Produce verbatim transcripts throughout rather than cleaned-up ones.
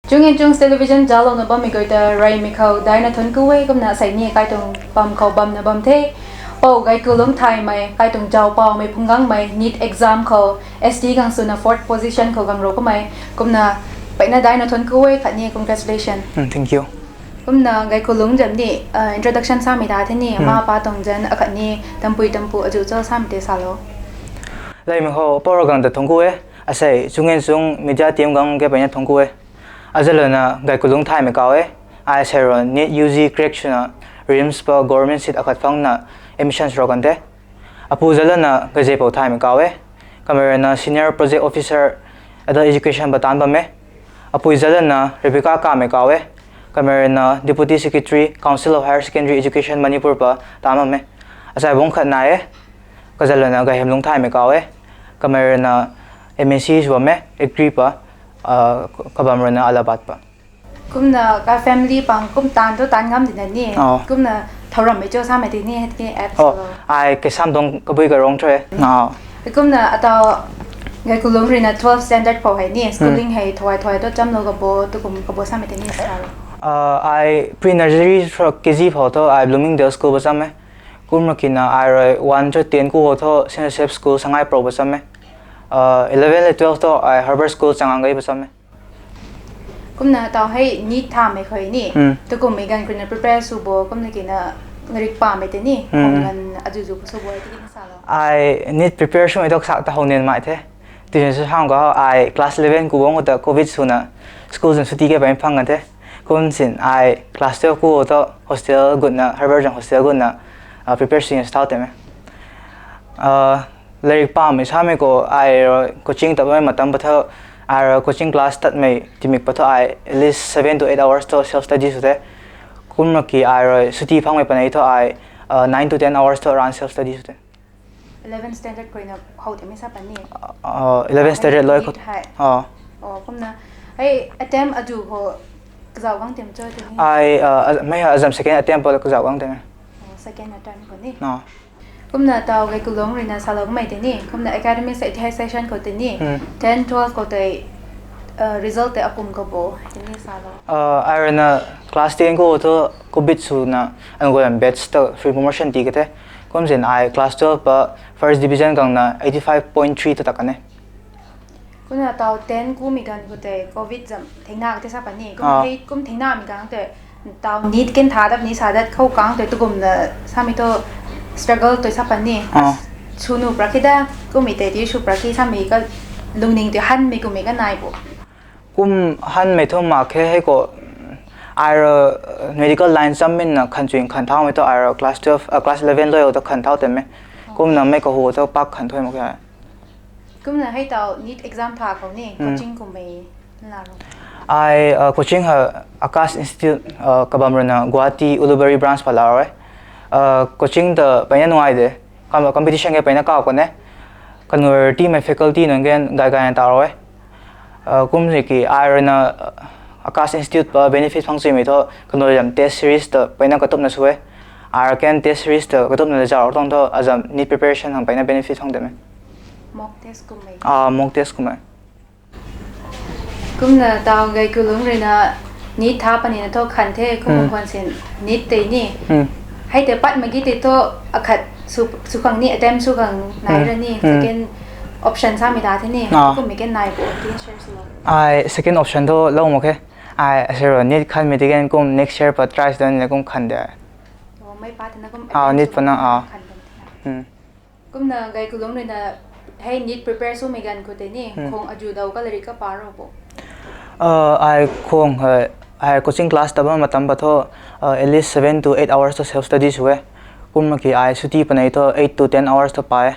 Chung and Chungs Television zauclouna bammei guay ta reymei khou daina thuanc ku e. Kumna asei ni kaitung pam khou bamna bam the. Pou Gaikulungc Thaymei, kaitung zau paumei phungc gangmei NEET exam khou S T gang swna fourth position khou gang ro kamei. Kumna peyna daina thuanc ku e khatni congratulation. Kumna Gaikulungc zam ni introduction samei ta the ni, ma pa tuang zanc akhatni tampui tampu azuh cho samei tei salou. Leimei khou pou rui gang ta thuanc ku e. Asei Chung and Chungs media team gang ke peyna thuanc ku e. Azalouna Gaikulungc Thaymei kau e. Ai asei rui NEET U G crack swna RIMS pa government seat akhat phangna admission sw kan the. Apu zalouna Gaizepou Thaymei kau e. Kamei ruina senior project officer, adult edution pa taanc bam e. Apui zalouna Rebecca Kamei kau e. Kamei ruina deputy secretary, Council of Higher Secondary Education Manipur pa taanc bam e. Asei bungc khat nai e. Kazalouna Gaihemlungc Thaymei kau e. Kamei ruina M S c sw bam e, agri pa, kabam ruina Allahabad pa. Kumna ka family pang kum taanv thu taanv ngam dina ni. Kumna thow rammei cho samei tei ni hei tiki add sw. Ai kasam tuang kabui karong tho e. Kumna atau Gaikulungc ruina twelve standard pou hei ni schooling hei thowai thowai thu chamlou kabo, tukum kabo samei tei ni sa. Ai pre-nursery thu K G pou thu ai Bloomingdale School pa cham e. Kumna kina ai rui one thu ten ku khou thu Saint Joseph School Sangai Pro pa cham e. Eleven le twelve thu ai Harvard School Changangei pa cham e. Kumna tau hei NEET thamei khou ni, tukummei ganv kina prepare sw bo, kumna kina larik pamei tei ni, ganv azuzu sw bo tiki ni salou. Ai NEET prepare swmei tu kasa ta how nian mai the. Tuisin sw hang khou ai class eleven ku bang khou ta covid swna school zam suti ke pei phang kan the. Kum sin ai class twelve ku thu hostel gutna, Harvard zam hostel gutna prepare swna thau tei me. Larik pamei samei khou ai coaching ta bammei matam pa thu, ai coaching class tatmei timik pa thu ai at least seven to eight hours thu self study sw the. Kumna ki ai rui suti phangmei panei thu ai nine to ten hours thu around self study sw the. Eleven standard khou na how tei mi sa pan ni. Eleven standard loi khou. Kumna hei attempt azuh khou kazauh gang tem cho tei ni. Ai mei azam second attempt pa kazauh gang tem e. Second attempt khou ni. Kumna tau Gaikulungc ruina salou kamei tei ni, kumna academic session khou tei ni, ten twelve khou tei result tei akum kabo tei ni salou. Ai ruina class ten khou thu covid swna, an guay batch ta free promotion ti ka the. Kum sin ai class twelve pa first division gangna eighty five point three thu ta kan e. Kumna tau ten kumei ganv khou tei covid zam thengna ka tei sa pan ni. Kum thei kum thengnamei ganv tei tau NEET ken tha dat ni sa dat khou kang tei tukumna samei thu struggle tei sa pan ni. Sw nu pra ki da, kummei tei ti sw pra ki samei ka lungning tei hanmei kummei ka nai bo. Kum hanmei thu mak khe hei khou, ai rui medical line chammei na khan chuin khan thaumei thu ai rui class twelve, class eleven loi khou thu khan thau tei me. Kumna mei kahu thu pak khan thuy mak khe. Kumna hei tau NEET exam tha khou ni coaching kummei la ro? Ai coaching ha Akash Institute kabam ruina Guwahati Ulubari branch pa la ro e. Coaching ta peyna nungai de, competition ke peyna kau kan e. Kanmei teammei faculty nunc gen gay gayna ta ro e. Kum si ki ai ruina Akash Institute pa benefit phang simei thu kanmei zam test series ta peyna katupna sw e. Ai rui ken test series ta katupna le zauc tuang thu azam NEET preparation khang peyna benefit phang tei me. Mock test kummei. Kumna tau Gaikulungc ruina NEET tha panina thu khan the, kum khwan sin NEET tei ni. Hei tei pat mak ki tei thu akhat sw khang ni, attempt sw khang nai ra ni, second option samei ta the ni, kummei ken nai bo, ti share sw lo. Ai second option thu lou mak khe. Ai asei rui NEET khanmei ti gen kum next year pa try sw dan le kum khan de. Mei pa tei na kum NEET pa na. Kumna Gaikulungc ruina hei NEET prepare swmei ganv khou tei ni khwang azuh dau ka larik ka pa ro bo? Ai khwang hei, ai coaching class ta bam matam pa thu at least seven to eight hours thu self study sw e. Kumna ki ai suti panei thu eight to ten hours thu pa e.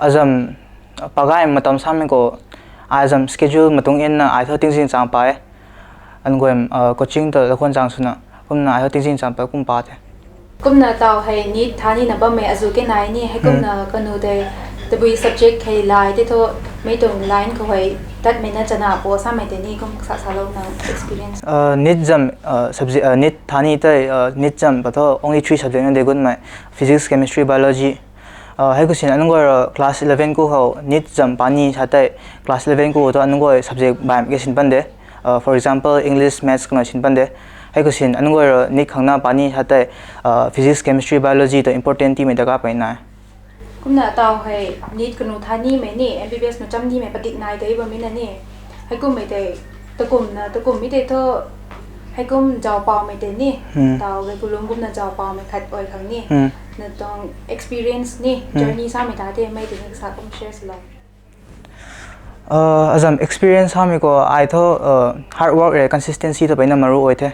Azam pa gay matam samei khou, ai azam schedule matung inna ai thu tingzin chang pa e. An guay coaching ta lakhwan chang swna, kumna ai thu tingzin chang pa kum pa the. Kumna tau hei NEET tha nina bammei azuh ke nai ni, hei kumna kanu tei tabui subject hei lai tei thu, mei tuang line khou hei tatmei na chana bo samei tei ni kum sa salouna experience? NEET zam, subject, NEET tha ni tei, NEET zam pa thu only three subject na de gunmei, physics, chemistry, biology. Hei khou sin anunc guay rui class eleven ku khou NEET zam pa ni sa tei class eleven ku thu anunc guay subject baihmei ke sin pan de. Uh, for example, English, Maths kanu sin pan de. Hei khou sin anunc guay rui NEET khangna puni sa tei, uh, Physics, Chemistry, Biology ta important timei darkar peyna. Kumna taw hei NEET kanu tha nimei ni, M B B S nu cham nimei padik nai tei bammei na ni. Hei kummei tei, takumna, takum mi tei thu, hei kum zau paumei tei ni. Hmm. Taw hei kulung kumna zau paumei khat oi khang ni. Hmm. Na tuang experience ni, Hmm. journey samei ta tei, mei tei ni kasa kum share sw lo. Uh, azam experience hamei khou ai thu, uh, hard work le consistency ta peyna maru oi the.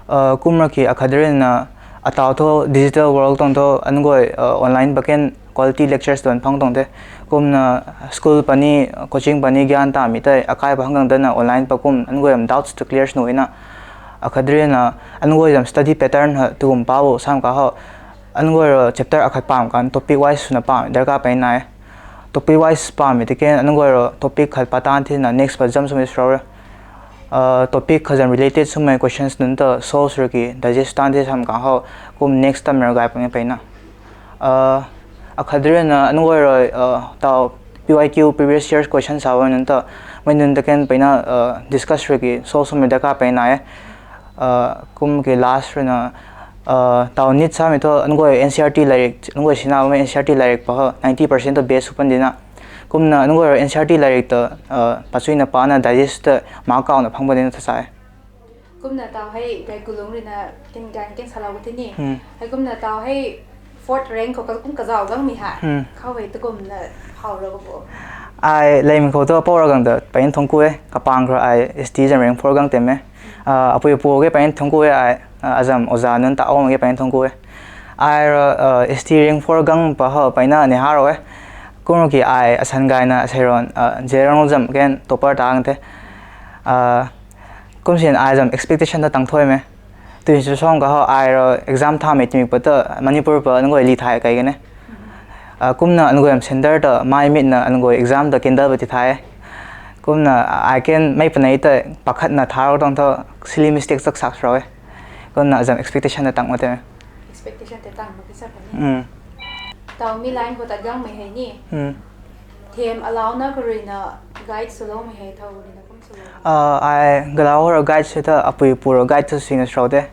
Uh, kumna ki akhat rui na ataw thu digital world tuang thu anunc guay, uh, online baken quality lectures tuang phang tuang the. Kumna school puni, coaching puni gyan tamei tei akai pa hang gang dana online pa kum anunc guay am doubts ta clear sw nuh na. Akhat rui na anunc guay zam study pattern ha tukum pa bo sam ka ho. Anunc guay rui chapter akhat pam kan topic wise swna pam darkar peyna e. Topic wise pamei tiki anunc guay rui topic khat pa tan thina next pa jump swmei srau re. Uh, topic khat zam related swmei questions nunc ta solve sw ki digest tan the sam ka ho, kum next ta mei rui gay pang peyna. Uh, akhat rui na anunc guay rui, uh, taw P Y Q previous years questions sa nunc ta, mei nunc ta kan peyna, uh, discuss sw ki solve swmei darkar peyna e. Uh, kum ki last rui na, uh, taw NEET samei thu anunc guay N C E R T lairik, anunc guay sina bammei N C E R T lairik pa ho ninety percent ta base sw pan dina. Kumna anunc guay rui N C E R T lairik ta, uh, pachuina pana digest ta ma kauna phang pan dina tha sa e. Kumna taw hei gay kulung rui na tin gan ken salou ka the ni. Hmm. Hei kumna taw hei fourth rank khou ka kum kazau gangmei ha. Hmm. Khou hei takumna how ra ka bo. Ai leimei khou thu pou ra gang ta peyna thungc ku e, kapang khou ai S T zam rank four gang teme. Ah, apui apu ge peyna thungc ku e ai, ah, azam oza nunc ta om ge peyna thungc ku e. Ai rui, ah, S T rank four gang pa ho peyna ni ha ro e. Kumna ki ai asan gayna asei ron, ah, Zerang zam ken topper ta ang the. Ah, kum sin ai zam expectation ta tang thuy me. Tui sw song ka ho ai rui exam thamei timik pa ta Manipur pa anunc guay li thai kai kane. Ah, kumna anunc guay am center ta mai mitna anunc guay exam ta candle pa ti thai. Kumna ai ken mei panei ta pakhatna tha ro tuang thu silly mistake chak sak srau e. Kumna azam expectation ta tang ma te. Expectation ta tang ma ki sa pa ni. Hmm. Taw mi line khou tat gangmei hei ni. Hmm. Them alauna kha rui na guide swloumei hei thow rui na kum swlou. Ah, ai galau rui guide sw ta apui apu rui guide sw sina srau te.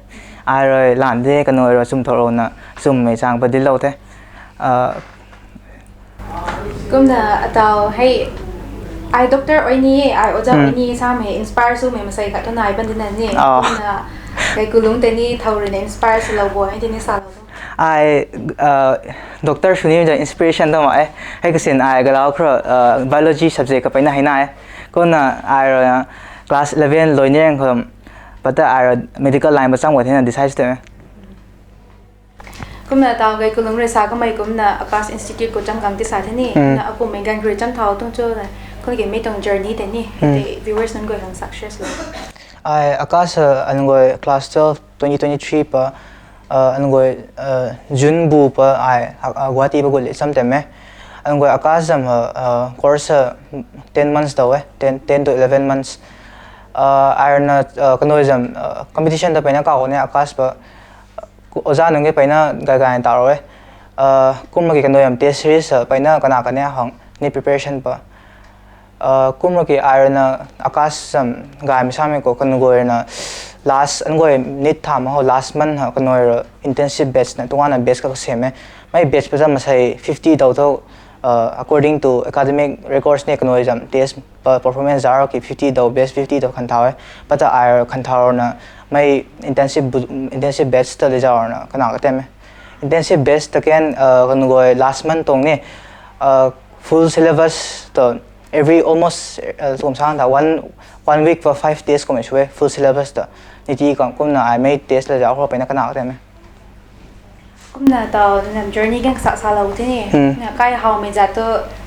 Ai rui lan de kanu rui chum thou rou na chummei chang pa dillou the. Ah, Kumna ataw hei, ai doctor oi ni, ai oja oi ni samei inspire swmei masei khat thu nai pan dina ni. Ah. Kumna gay kulung tei ni thow rui na inspire swlou bo e, tei ni salou bo. Ai, ah, doctor sw ni ja inspiration ta ma e. Hei kasin ai galau khra, ah, biology subject ka peyna hei na e. Kumna ai rui, ah, class eleven loi ni rang khou, pata ai rui medical line pa cham gay thena decide te. Kumna taw gay kulung rui sa kamei kumna Akash Institute khou cham gang ti sa the ni. Hmm. Na akumhmei ganv khou rui cham thau tuang cho na, kumna ki mei tuang journey tei ni, Hmm. tei viewers nunc guay khang success lo. Ai Akash, uh, anunc guay class twelve twenty twenty-three pa, uh, anunc guay, uh, June bu pa ai, uh, Guwahati pa gut le cham teme. Anunc guay Akash zam, uh, uh, course, uh, ten months daw e, ten, ten to eleven months. Uh, ai rui na, uh, kanui zam, uh, competition ta peyna kau ne Akash pa, uh, oja nunc ge peyna gay gay ta ro e. Uh, kumna ki kanui zam test series, uh, peyna kana kane hang NEET preparation pa. Uh, kumna ki ai rui na Akash zam gaymei samei khou kanui guay rui na last, anunc guay NEET tha ma ho last month ha kanui rui intensive batch na tuang na batch ka kasem e. Mei batch pa zam masei fifty daw tho, uh, according to academic records ni kanui zam test pa performance zar ki fifty daw, best fifty daw khan thau e. Pata ai khan thau na mei intensive bu-, intensive batch ta le zau na kana ka teme. Intensive batch ta ken, uh, kanui guay last month tuang ni, uh, full syllabus ta every almost, uh, kum sang ta one, one week pa five test kum sw e full syllabus ta. Niti kang kumna ai mei test le zau khou peyna kana ka teme. Kumna taw nam journey gan sa salou the ni. Hmm. Na kai hawmei zat tu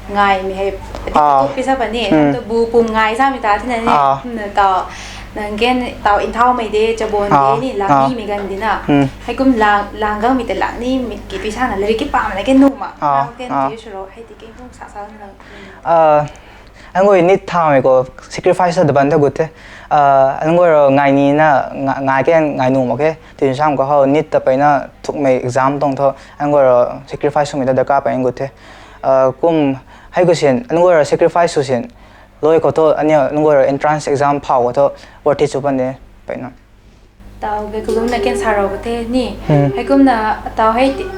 ngaimei hei. Ah. Pi sa pa ni. Hmm. Tu bu pum ngai samei ta the na ni. Ah. Kumna taw nang gen taw inthaumei de chabon Ah. de ni lang Ah. ni mei gan di na. Hmm. Hei kum lang, lang gang mei te lang ni mei ki pi sa na lari ki pam na ke nu ma. Ah. Lang gen Ah. ti suro hei ti ke kum sa sa na. Ah. Anunc guay NEET thamei khou sacrifice ta ban ta gut the. Ah, anunc guay rui ngai ni na, nga-, ngai ke ngai nuh mak khe. Tui sam khou hou NEET ta peyna thukmei exam tuang thu, anunc guay rui sacrifice swmei ta darkar peyna gut the. Ah, kum hei khou sin, anunc guay rui sacrifice sw sin, Loi khou thu aniu nunc guay rui entrance exam phau khou thu worth it sw pan de, peyna. Taw ge kalum na ken sa rou ko the ni. Hmm. Hei kumna taw hei ti-,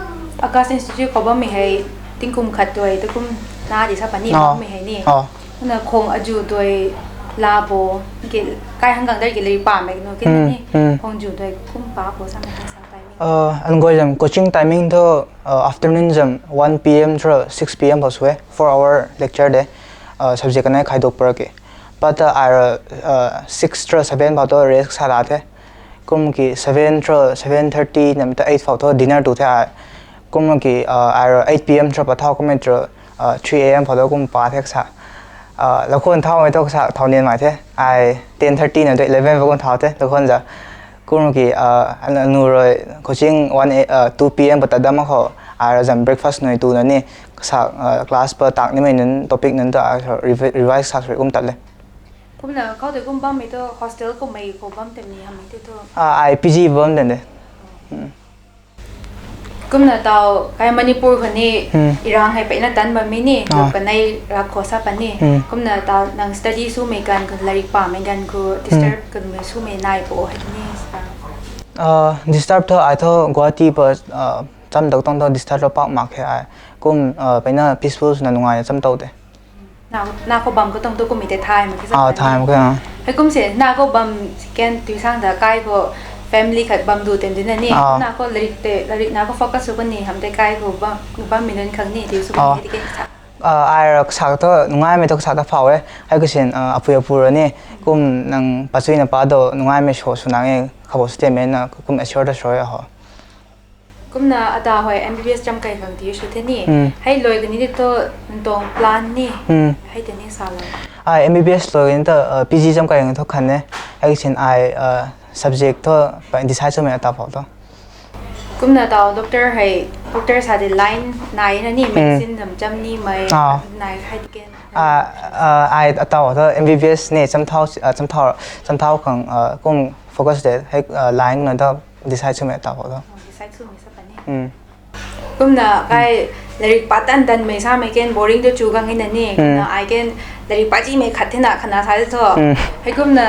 August Institute khou bammei hei tingkum khat tuai tu kum na di sa pan ni. Ah. Bammei hei ni. Ah. Kumna khong aju tuai la bo, ki kai hang gang dar ki lei pa me no ken Hmm, ni. Hmm. Khong ju tuai kum pa bo sa me sa timing. Uh, an guay zam coaching timing thu, uh, afternoon zam one P M through six P M khou sw e, four hour lecture de, uh, subject kanei khai duk par ki. But, uh, ai, uh, six through seven phau thu rest sa la the. Kum ki seven through seven thirty nam ta eight phau thu dinner tu the ai. Kum ki, uh, ai eight P M through pa thau kum through, uh, three A M phau thu kum pa the kasa. Uh, lakhon thau mai thu kasa thau nian mai the. Ai ten thirty nam ta eleven phau kum thau the, lakhon za. Kum ki, uh, anu rui coaching one, uh, two P M pa ta dam khou, ai zam breakfast nui tu na ni, kasa, uh, class pa tak nimei nunc, topic nunc ta, uh, revi-, revise sa sui kum tat le. Kumna khou de kum bam mi tu hostel kum mei khou bam tem ni ham mi te tu. Ah, ai P G bam den de. Hmm. Kumna taw kai Manipur khou ni Hmm. Irang hei peyna tan bam mi ni, Ah. Luk kanei rak khou sa pan ni. Hmm. Kumna taw nang study sw mei gan khou, larik pa mei gan khou, Hmm. Disturb kan mei sw mei nai po hei ni sa. Ah, disturb thu ai thu Guwahati pa, ah, cham dau tang thu disturb lo pak mak khe ai. Kum, ah, peyna peaceful swna nungai cham tau de. Na, na khou bam khou tang tu kum mi te thay mak khe sa Ah, pan thay ni. Mak khe, ah. Hei kum se, na khou bam ken tui sang da kai khou family khat bam du tem din na ni. Ah. Na khou larik te, larik na khou focus sw kan ni, ham te kai khou bam, bam mi nunc khang ni, tui sw kan Ah. ni, hei ti ken sa. Ah, ai rak sa thu, nungai mei thu sa ta phau e. Hei kusin, ah, apui apu ra ni, kum nang pachui na pa do, nungai mei sw, sw nang e, khabo sw te mei na, kum assure ta sw e ho. Kumna ata hoi M B B S cham kai khang ti sw the ni. Hmm. Hei loi kani di tu ntong plan ni. Hmm. Hei te ni sa lo. Ai M B B S loi kani tu, uh, P G cham kai khang thu khan e. Hei sin ai, uh, subject thu pa decide sw mei ata phau thu. Kumna taw doctor hei, doctor sa de line nai na ni, Hmm. Medicine zam cham ni mei Ah. nai hei ti ken. Ah, ah, ai ata phau thu M B B S ni cham thau, ah, cham thau, cham thau khang, ah, kum focus de, hei, ah, line na thu decide sw mei ata phau thu. Oh, decide sw mei sa pan ni. Hmm. Kumna kai larik pa tan tan mei sa mei ken boring tu chu gang in na ni. Hmm. Kumna ai ken larik pa ji mei khat the na khana sa de tho. Hmm. Hei kumna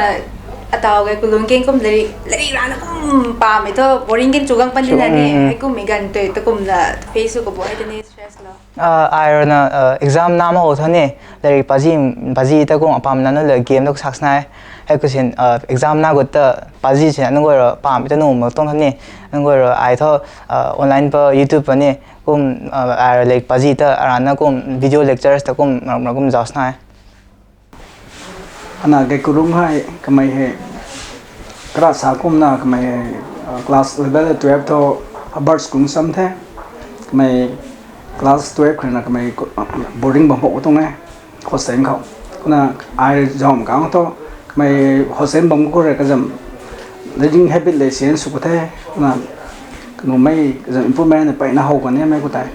ataw kai kulung ken kum larik, larik ra na kum pa mei tho boring ken chu gang pan di Chu, na ni. hmm, hmm. Hei kum mei gan tei ta kumna face sw khabo hei te ni stress lo. Ah, ai rui na, ah, exam na ma ho tho ni, larik pa ji, pa ji ta kum apam na nu le game tu sak nai. Hei kusin, ah, exam na gut ta pa ji sin nunc guay rui pam ta nu mak tuang tho ni, nunc guay rui ai tho, ah, online pa YouTube pa ni, kum, ah, ai rui larik pa ji ta aran na kum video lectures ta kum, mak, mak kum zau nai. Ana ge kurung hei, kamei hei, kara sa kumna kamei hei, ah, class eleven twelve tho, abars kung sam the, kamei class twelve khou na kamei ko-, boarding bam pok tuang e, hostel khou. Kumna ai zam kang tho, kamei hostel bam khou rui kazam, reading habit le sian sw khou the, kumna, kanu mei kazam improvement na peyna how kan e mei khou tei.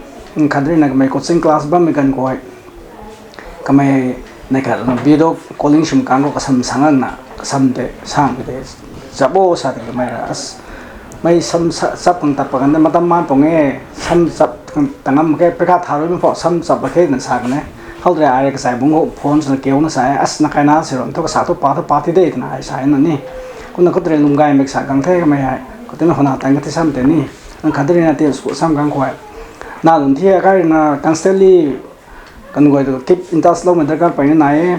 Khat ri na kamei coaching class bam mei kan khou hei. Kamei nei khat na video calling sum kang khou kasam sang ang na, kasam te, sang te, chap bo sa te kamei ra, as, mei sam sa-, chap kang tat pa kan de, matam man pung e, sam chap kang tangam ke, pekha tharui mei pho, sam chap ba khe na sa kan e. How de ai kasai bung khou phone sw na keu na sa e, as na kai na si ron, thu kasa thu pa, thu pa thi de, twna ai sa e na ni. Kumna khou de lum gay mei sa kang the kamei hei, khou tei na hona tang ka thi sam te ni. Nang khat de na ti sku sam kang khou hei. Na lun thi a kai na constantly Kan guay tu keep in touch lou mei darkar peyna nai e.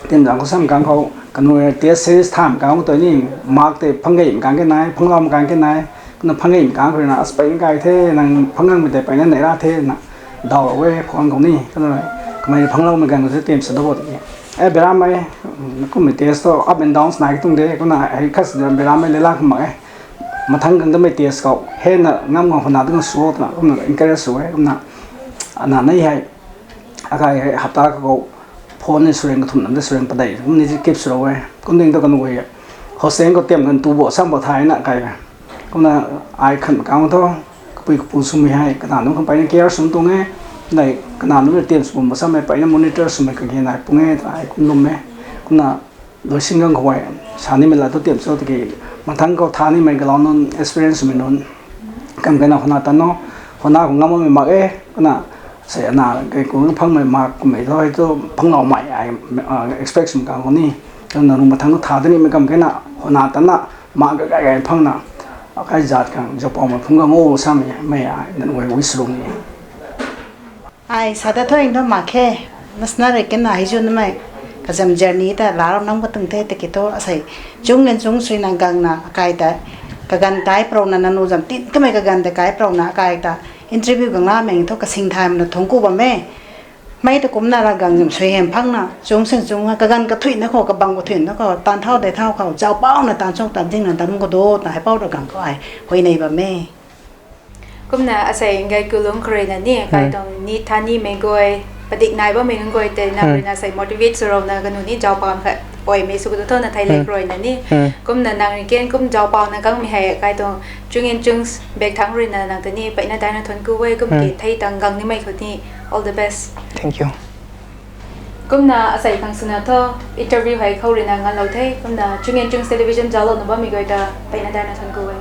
Tim zang khou sam kang khou, kan guay test series tham kang khou tu ni, mark tei phang gay kang ke nai, phang lou kang ke nai, kumna phang gay kang khou na, as peyna kai the, nang phang gang mei tei peyna neih ra the, na, daw e, phone khou ni, kan guay, kamei phang lou mei gang khou tim sa dou bo tiki. Eh, beram mei, kummei test tu up and downs nai tuang de, kumna, hei khas beram mei leila kham mak e. Mathang kang damei test khou, hei na, ngam khou na, tu na, suo, na, kumna, encourage suo e, kumna, ana nei hei, Akai hei hapta khou phone ni sureng kathumh nam de sureng padeih kum ni keep sw rou e. Kum ding tu kan guay e. Hostel khou tiam kan tu bo sang bo thay na kai e. Kumna ai khan kang thu kapui kapu swmei hei kana nunc khang peyna care sw tuang e. Nei kana nunc tiam sw bo sam e peyna monitor swmei kage nai pung e ta ai kum lum e. Kumna Loising gang khou e, sa nimei la tu tiam sw tiki, mathang khou tha nimei galau nunc, experience mei nunc, kam kena hona tan no, hona khou ngam mei mak e, kumna, Sei ana kei ku phangmei mak kummei tho hei tu phangloumei ai expect sw kang khou ni. Kumna nung mathang tha ta nimei kam kena hona tana mak ka gay gay phangna akai zat khang zaupaumei phungc gang o samei mei ai nunc guay wish lung ni. Ai sa ta thu thu mak khe, nasna rui kena hei zu namei kazam journey ta laa rau nam ka tuang the tiki thu asei chung gan chung suina gangna akai ta kaganv kai prouna nanu zam tin kamei kaganv ta kai prouna akai ta interview gang lamei thu kasing thaymei na thungc ku bam e. Mei ta kumna ra gang zam sui hem phangna chung sing chung kaganv kathuina khou kabang kathuina khou taan thau dei thau khou zaupauna taan chuk taan dingna dam khou do ta hei pou ra gang khou ai huayney bam e. Kumna asei ngai kulung khou ruina ni kai tuang ni tha nimei guay, padik nai bammei nunc guay tei nang ruina asei motivate sw rouna kanu ni zaupau khat poimei sw kadu thona thei lei khou ruina ni. Kumna nang rui kan kum zaupauna kangmei hei kai tuang Chung En Chung bak thangc ruina nang ta ni peyna daina thuanc ku e, kum ki thei tang gang nimei khou ni all the best. Kumna asei khang swna thu interview hei khou ruina nganlou the, kumna Chung En Chung television zauclouna bammei guay ta peyna daina thuanc ku e.